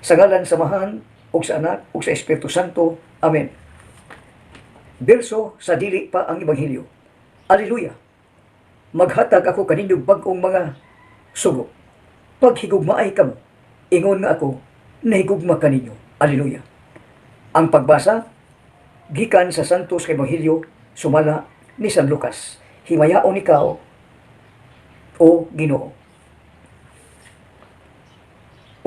Sa ngalan sa Amahan, ug sa Anak, ug sa Espiritu Santo. Amen. Berso sa dili pa ang Ebanghelyo. Alleluia. Maghatag ako kaninyo bag-ong mga sugo. Paghigugmaay kamo, ingon nga ako, nahigugma kaninyo. Alleluia. Ang pagbasa gikan sa Santos nga Ebanghelyo sumala ni San Lucas. Himayaon ikaw, o Ginoo.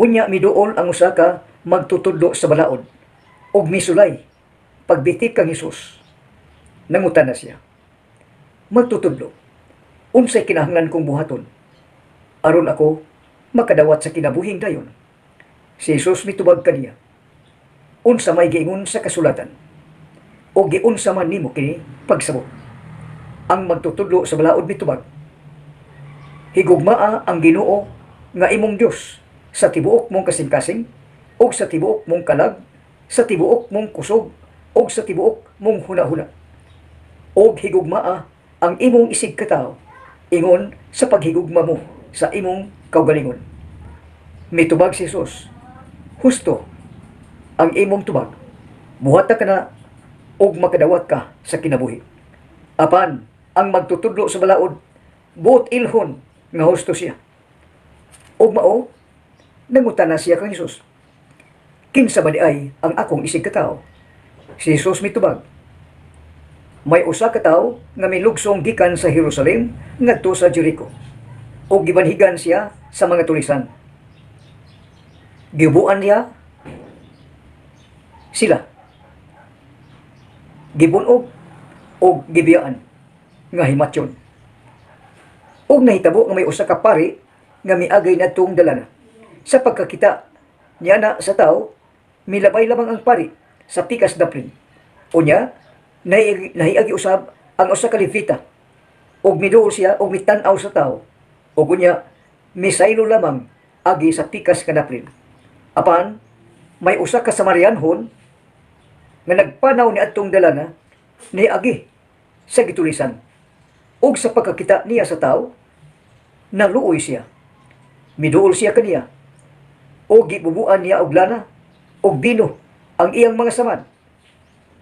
Unya miduol ang usa ka magtutudlo sa balaod ug misulay pagbitik kang Hesus. Nangutana siya: "Magtutudlo, unsay kinahanglan kong buhaton aron ako makadawat sa kinabuhing dayon?" Si Jesus mitubag kaniya, "Unsa may giingon sa kasulatan? O giunsa man nimo kini pagsabot?" Ang magtutudlo sa balaod mitubag, "Higugmaa ang Ginoo nga imong Dios sa tibuok mong kasing-kasing ug sa tibuok mong kalag, sa tibuok mong kusog ug sa tibuok mong hunahuna. Ug higugmaa ang imong isig katawo ingon sa paghigugma mo sa imong kaugalingon." Mitubag si Jesus, "Husto ang imong tubag. Buhata kana ug makadawat ka sa kinabuhi." Apan ang magtutudlo sa balaod buot ilhon nga husto siya. Ug mao nangutana siya kang Hesus, "Kinsa ba diay ang akong isig katawo?" Si Jesus mitubag, "May usa ka tawo nga milugsong gikan sa Jerusalem ngadto sa Jericho ug gibanhigan siya sa mga tulisan. Giubuan niya sila. Gibunog og gibiyaan nga himatyon. Ug nahitabo nga may usa ka pari nga miagay nadtong dalana. Sa pagkakita niya na sa tao, milabay lamang ang pari sa pikas daplin. Unya, nahiagi usab ang usa ka Levita ug miduol siya ug mitan-aw sa tao. Ug unya, misaylo lamang agi sa pikas nga daplin. Apan, may usa ka Samarianhon nga nagpanaw ni adtong dalana niagi sa gitulisan. Ug sa pagkakita niya sa tao, naluoy siya. Miduol siya kaniya. O gibubuan niya og lana og bino ang iyang mga samad.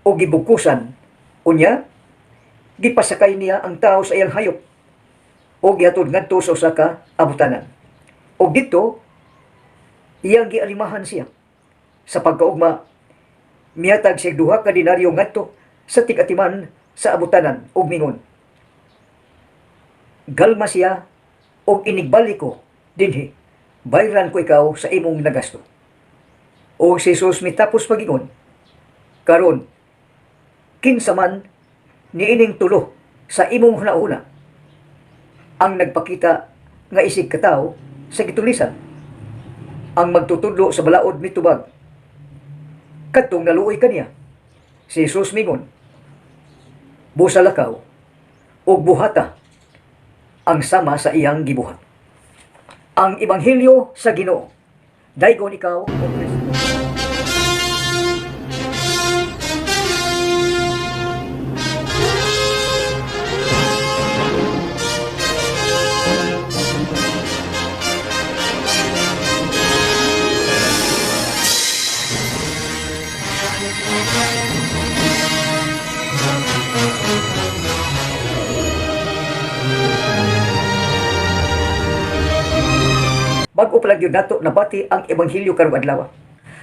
O gibugkusan. Unya, gipasakay niya ang tao sa iyang hayop o gihatod ngadto sa usa ka abutanan. Og didto iyang gialimahan siya. Sa pagkaugma, mihatag siya 2 ka denaryo ngadto sa tig-atiman sa abutanan ug mingon, "Galma siya og inigbalik ko dinhi, bayran ko ikaw sa imong nagasto." O si Jesus mitapos pagingon, "Karon, kinsa man niining tulo sa imong hunahuna ang nagpakita nga isig katawo sa gitulisan?" Ang magtutudlo sa balaod mitubag, "Kadtong naluoy kaniya." Si Jesus mingon, "Busa lakaw ug buhata ang sama sa iyang gibuhat." Ang Ebanghelyo sa Ginoo. Daygon ikaw, O Kristo. Bag-o pa lang gyud nato nabati ang ebanghelyo karong adlaw.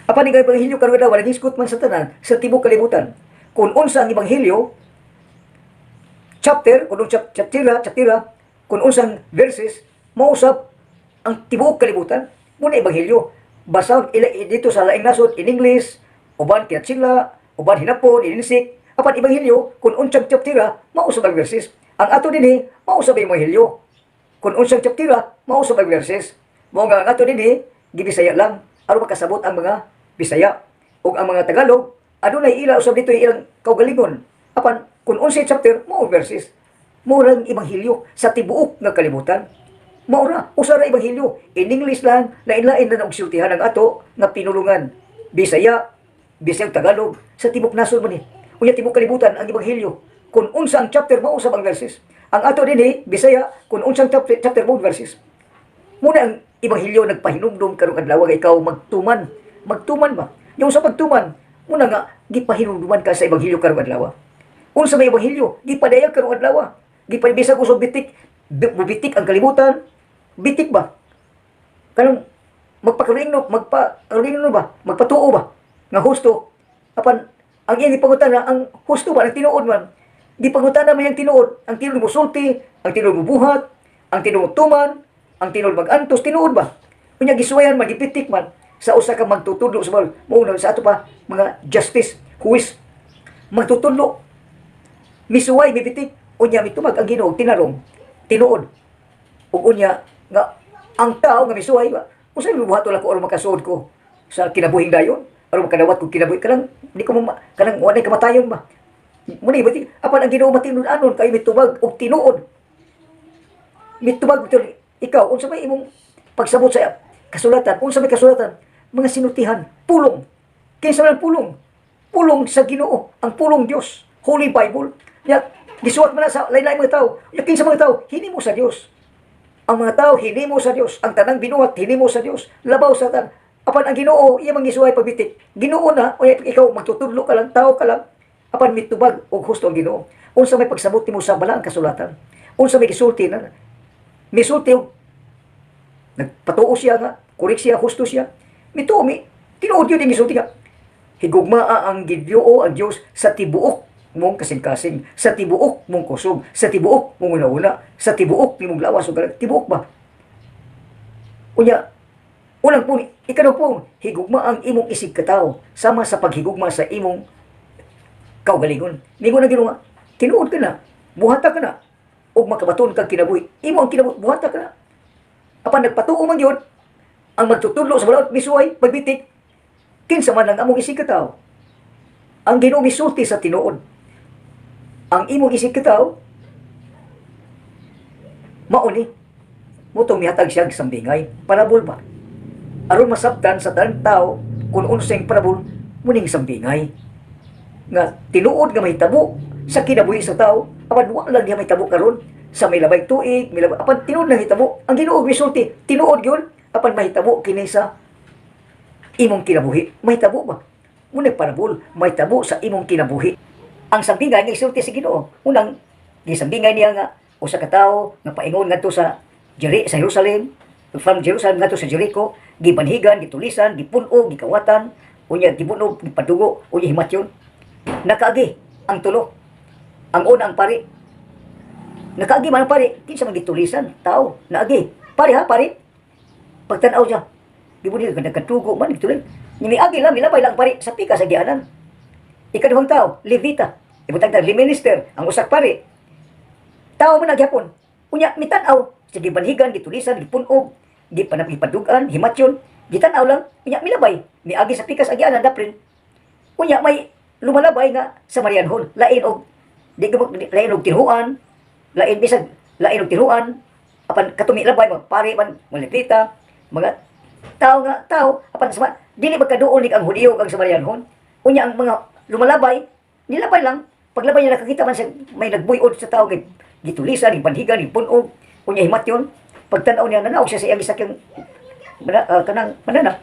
Apan ang ebanghelyo karong adlaw naghisgot man sa tanan sa tibuok kalibutan. Kung unsa ang ebanghelyo chapter, kung unsa chaptera, kung unsang verses, mausab ang tibuok kalibutan. Muna ebanghelyo. Basahon ila dito sa laing nasod in English, uban Kinatsila, uban Hinapon, Ininsik. Apan ebanghelyo kung unsang chaptera, mausab ang verses. Ang ato dinhi mausab ang ebanghelyo. Kung unsang chaptera, mausab ang verses. Mao nga ang ato dinhi gibisaya lang aron makasabot ang mga Bisaya ug ang mga Tagalog adunay ila usab dito ilang kaugalingon. Apan kung unsay chapter, mao verses. Mao rang ebanghelyo sa tibuok nga kalibutan. Mao ra, usa ra ebanghelyo. In English lang, lain-lain na og sultihan ang ato nga pinulungan. Bisaya, Bisaya Tagalog sa tibuok nasod man ni. Unya tibuok kalibutan ang ebanghelyo. Kung unsa ang chapter, mao usab ang verses. Ang ato dinhi Bisaya, kung unsang chapter, mao verses. Muna ang ebanghelyo nagpahinumdum karong adlaw nga ikaw magtuman Magtuman ba? Yung sa pagtuman, muna nga gipahinumduman ka sa ebanghelyo karong adlaw. Unsa may ebanghelyo? Gipadayag karong adlaw. Gipadibisa ko sa bitik, bitik ang kalibutan. Bitik ba? Kanang magpakaringno, magpa ba? Magpatuo ba? Nga husto. Apan ang iyang gipangutana, ang husto ba ang tinuod man? Gipangutana man yang tinuod, ang tinuod mo sulti, ang tinuod mo buhat, ang tinuod tuman, ang tinuod mag-antos, tinuod ba? Unya gisuwayan man, gipitik man sa usa ka magtutudlo sa mga mao na sa ato pa mga justice, huwes, magtutudlo, misuway, mipitik, unya mitubag ang Ginoo tinarong tinuod. Ug unya nga ang tao nga misuway ba, unsay buhaton ako aron makasuod ko sa kinabuhing dayon, aron makadawat ko kinabuhi, kanang di ko kanang walay kamatayon ba? Muna ba, apan ang Ginoo matinud-anon kay mitubag og tinuod. Mitubag ito, ikaw, unsa may imong pagsabot sa kasulatan? Unsa may kasulatan? Mga sinultihan, pulong. Kinsa man ang pulong? Pulong sa Ginoo, ang pulong Dios, Holy Bible. Ya, gisuwat man na sa lain-lain mga tao. Ya, kinsa mga tao? Hinimo sa Dios. Ang mga tao hinimo sa Dios, ang tanang binuhat hinimo sa Dios, labaw sa tan. Apan ang Ginoo iya man gisuway pagbitik. Ginoo na, o ikaw magtutudlo ka lang, tao ka lang, apan mitubag og husto ang Ginoo. Unsa may pagsabot nimo sa balaang kasulatan? Unsa may gisulti na? Misulti og nagpatuo siya nga, correct siya, husto siya. Mituo mi, tinuod yun yung gisulti nga. Higugmaa ang Ginoo ang Dios sa tibuok mong kasing-kasing, sa tibuok mong kusog, sa tibuok mong una-una, sa tibuok nimong lawas ug kalag. Tibuok ba? Unya, unang pong, ikaduha pong, higugma ang imong isig katawo sama sa paghigugma sa imong kaugalingon. Ningon ang Ginoo nga, tinuod ka na, buhata ka na, ug makabaton kag kinabuhi. Imo ang kinabuhi, buhata ka na. Apan nagpatuo man gyud ang magtutudlo sa balaod, misuway, pagbitik, kinsa man ang among isig katawo. Ang Ginoo misulti sa tinuod. Ang imong isig katawo mao ni mutong mihatag siya og sambingay, parabol ba? Aron masabtan sa tanang tao kung unsay parabol muning sambingay nga tinuod nga mahitabo sa kinabuhi sa tao, apan wa lang niya mahitabo karon sa may labay tuig, may labay, apan tinuod lang hitabo. Ang Ginoo misulti tinuod gyud, apan mahitabo kini sa imong kinabuhi. Mahitabo ba? Muna parabol, mahitabo sa imong kinabuhi. Ang sambingay nga isulti sa Ginoo, unang gisambingay niya nga usa ka tawo nga paingon ngadto sa Jerusalem, from Jerusalem ngadto sa Jericho, gibanhigan, gitulisan, gipun-og, gikawatan, unya gibunog, gipadugo, unya himatyon. Nakaagi ang tulo. Ang una, ang pari. Nakaagi man ang pari, kinsa man gitulisan, tao, naagi. Pari ha, pari. Pagtan-aw siya, gibunig nagkatugo man gituloy. Ni miagi lang, milabay lang pari sa pikas sa gianan. Ikaduhang tao, Levita. Ibutang ta, minister, ang usak pari. Tao man nagyapon. Unya mitan-aw, sige, banhigan, gitulisan, gipun-og, gipanap gipadugan, himatyon, gitan-aw lang, unya milabay, miagi sa pikas agianan daprin. Unya may lumalabay nga Samarianhon, lain og di ko lain og tinhuan, lain bisag lain og tinhuan, apan katong milabay mga pari man, mga Levita, mga tao nga tao, apan sama dili magkaduol ni ang Hudiyo ug ang Samarianhon. Unya ang mga lumalabay, nilabay lang, paglabay niya nakakita man sa may nagbuyod sa tao kay gitulisan, gibanhigan, gipun-og, unya himatyon. Pagtan-aw niya, nanaog siya sa iyang gisakyang kanang manana.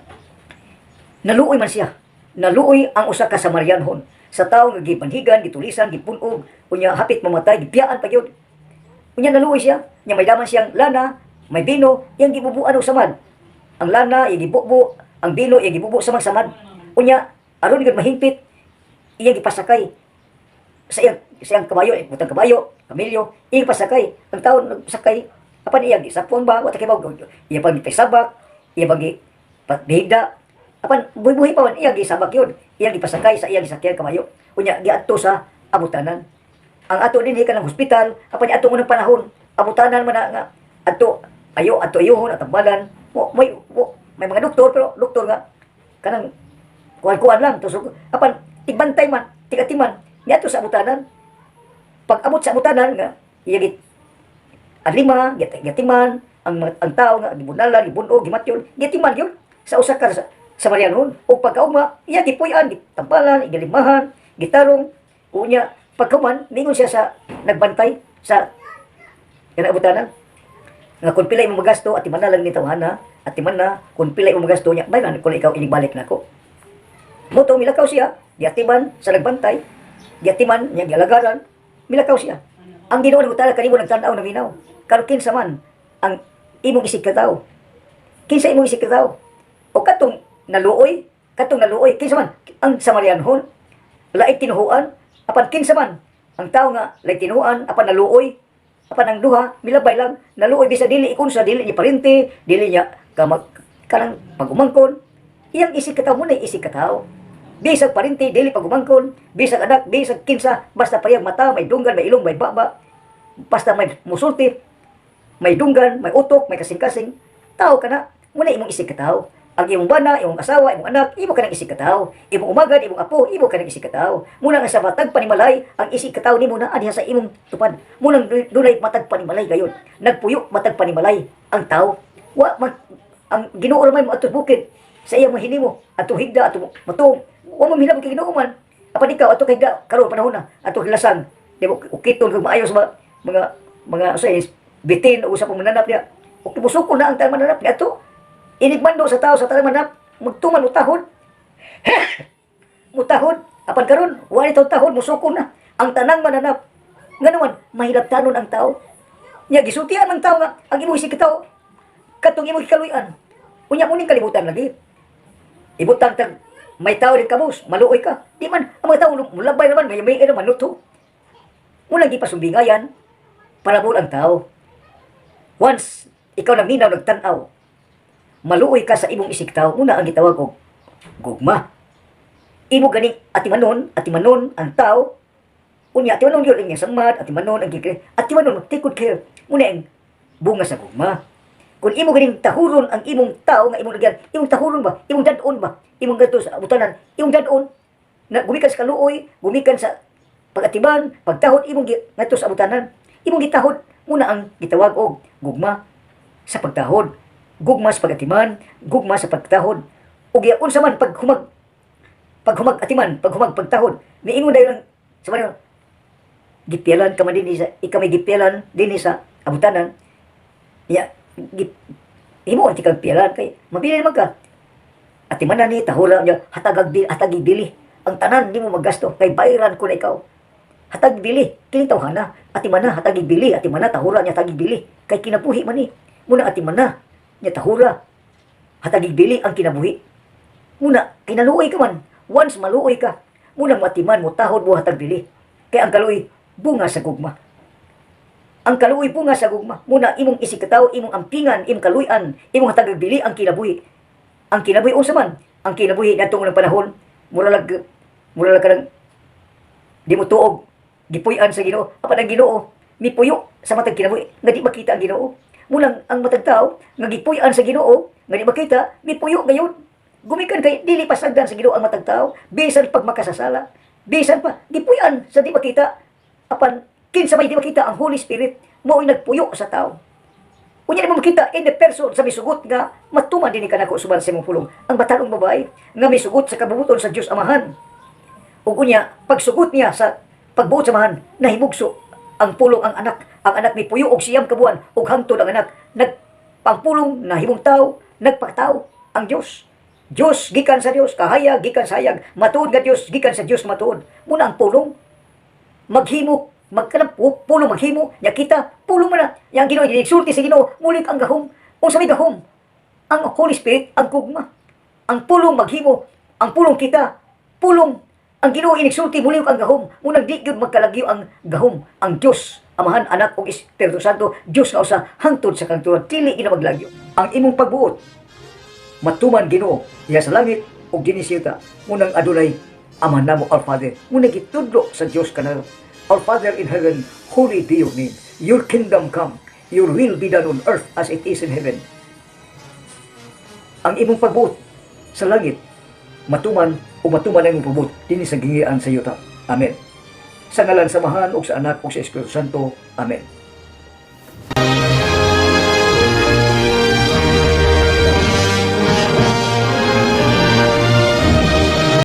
Naluoy man siya. Naluoy ang usa ka Samarianhon sa tao nga gibanhigan, gitulisan, gipun-og, unya hapit mamatay, gibiyaan pa gyud. Unya naluoy siya, nya may daman siyang lana, may bino, iyang gibubuan og samad. Ang lana iyang gibubo, ang bino iyang gibubo sa mga samad. Unya aron gyud mahingpit, iyang gipasakay sa iyang kabayo, butang kabayo, kamelyo, iyang pasakay. Ang tao nagsakay, apan iyang gisapon ba, wa ta kay iya pang gipasabak, iya pang gipabihigda, apan buhi-buhi pa man iyang gisabak yun, iyang gipasakay sa iyang gisakyan kabayo. Unya giadto sa abutanan. Ang ato dinhi kanang hospital, apan ato unang panahon, abutanan man na nga adto ayo, adto ayuhon at tambalan. Mo may mo, may mga doktor, pero doktor nga kanang kuan-kuan lang tusok, apan tigbantay man, tigatiman niadto sa abutanan. Pag abot sa abutanan nga iya git alima, gatiman ang tao nga gibunalan, gibunog, gimatyon, gatiman gyud sa usa ka sa Samarianhon. Ug pagkaugma iya gipuy-an, gitampalan, gilimahan, gitarong. Unya pagkuman ningon siya sa nagbantay sa kanang nga kung pila imong magasto, atiman na lang ni tawhana, atiman na kung pila imong magasto niya, may kung ikaw inigbalik nako. Mao to milakaw siya, giatiman sa nagbantay, giatiman niya, gialagaran, milakaw siya. Ang Ginoo nangutana kanimo, nagtan-aw, naminaw. Karon, kinsa man ang imong isig katawo? Kinsa imong isig katawo? O katong naluoy, kinsa man ang Samarianhon? Laing tinuhuan, apan kinsa man ang tao nga laing tinuhuan apan naluoy? Apan ang duha milabay lang, naluoy bisa dili ikon sa dili niya parente, dili niya kamag kanang pagumangkon. Iyang isig katawo mo na isig katawo. Bisag parente, dili pagumangkon, bisag anak, bisag kinsa, basta parehang mata, may dunggan, may ilong, may baba, basta may musulti, may dunggan, may utok, may kasing-kasing, tao ka na, muna imong isig katawo. Ang imong bana, imong asawa, imong anak, imo ka ng isig katawo. Imong umagad, imong apo, imo ka ng isig katawo. Muna nga sa matag panimalay, ang isig katawo nimo naa diha sa imong tupad. Munang dunay matag panimalay gayon. Nagpuyo matag panimalay ang tao. Wa man ang Ginoo ramay mo atong bukid sa iyang mahinimo atong higda, atong matuom. Wa mo hilabot kay Ginoo man. Apan ikaw ato kay higda karon panahon na ato hilasan. Di mo ukiton kag maayo sa mga sa bitin o sa pamananap niya. O musuko na ang tanang mananap niya ato. Inigmando sa tao sa tanang mananap, magtuman, mutahod. Mutahod. Apan karon, wa ni tahod, musuko na ang tanang mananap. Nga naman, mahilabtanon ang tao. Nya gisultian ang tao nga ang imong isig tao katong imong gikaluy-an. Unya mo ning kalibutan lagi. Ibutang tag may tao din kabus, maluoy ka. Di man ang mga tao mulabay naman, may naman manuto. Mulang gipasumbingayan parabol ang tao. Once ikaw nagminaw, nagtan-aw, maluoy ka sa imong isig tao, una ang gitawag og gugma. Imo ganing atimanon, atimanon ang tao. Unya atimanon gyud ang iyang samad, atimanon ang gikre, atimanon, take good care. Muna ang bunga sa gugma. Kung imo ganing tahuron ang imong tao nga imong lagyan, imong tahuron ba, imong dad-on ba, imong gadto sa butanan, imong dad-on na gumikan sa kaluoy, gumikan sa pagatiman, pagtahod imong ngadto sa butanan, imong gitahod, muna ang gitawag og gugma sa pagtahod, gugma sa pagatiman, gugma sa pagtahod. Ug unsa man paghumag, paghumag atiman, paghumag pagtahod, miingon dayon ang sa man gipialan ka man dinhi sa ikaw, may gipialan dinhi sa abutanan. Ya himo ang tikang pialan kay mabili naman ka. Atimanan ni, tahura niya, hatagag hatagi bili ang tanan, di mo maggasto kay bayran ko na ikaw, hatag bili kini tawhana, atimana, hatagi bili, atimana, tahura niya, hatagi bili kay kinabuhi man ni. Muna atimana niya, tahura, hatagi bili ang kinabuhi. Muna kinaluoy ka man. Once maluoy ka, muna mo atiman, mo tahod, mo hatag bili kay ang kaluoy bunga sa gugma. Ang kaluoy bunga sa gugma. Muna imong isig katawo, imong ampingan, imong kaluy-an, imong hatag bili ang kinabuhi. Ang kinabuhi, unsa man ang kinabuhi ngadtong unang panahon, mura lag kanang di mo tuog, gipuy-an sa Ginoo. Apan ang Ginoo mipuyo sa matag kinabuhi nga di makita ang Ginoo. Mulang ang matag tao nga gipuy-an sa Ginoo nga di makita, mipuyo gayon gumikan kay dili pasagdan sa Ginoo ang matag tao bisan pag makasasala, bisan pa gipuy-an sa di makita. Apan kinsa may di makita? Ang Holy Spirit mao'y nagpuyo sa tao. Unya mo makita in the person sa misugot nga matuman dinhi kanako suban sa imong pulong. Ang batanong babae nga misugot sa kabubuton sa Dios Amahan. Ug unya pagsugot niya sa pagbuot sa Amahan, nahimugso ang pulong, ang anak. Ang anak mipuyo og 9 ka buwan ug hangtod ang anak nag ang pulong nahimong tao, nagpakatao ang Dios. Dios gikan sa Dios, kahayag gikan sa hayag, matuod nga Dios gikan sa Dios matuod. Muna ang pulong maghimo, magkanang pulong maghimo nya kita pulong man na yang Ginoo, ginsulti sa Ginoo, mulik ang gahom. Unsa may gahom? Ang Holy Spirit, ang gugma. Ang pulong maghimo, ang pulong kita, pulong ang Ginoo inigsulti, mulik ang gahom. Munang di gyud magkalagyo ang gahom. Ang Dios Amahan, Anak ug Espiritu Santo, Dios nga usa hangtod sa kahangturan, dili gina maglagyo. Ang imong pagbuot matuman, Ginoo, diha sa langit ug dinhi sa yuta. Munang adunay Ama namo, Our Father. Muna gitudlo sa Dios kanang Our Father in heaven, holy be your name. Your kingdom come. Your will be done on earth as it is in heaven. Ang imong pagbuot sa langit matuman o matuman ang imong pagbuot dinhi sa gingian sa yuta. Amen. Sa ngalan sa Amahan ug sa Anak ug sa Espiritu Santo. Amen.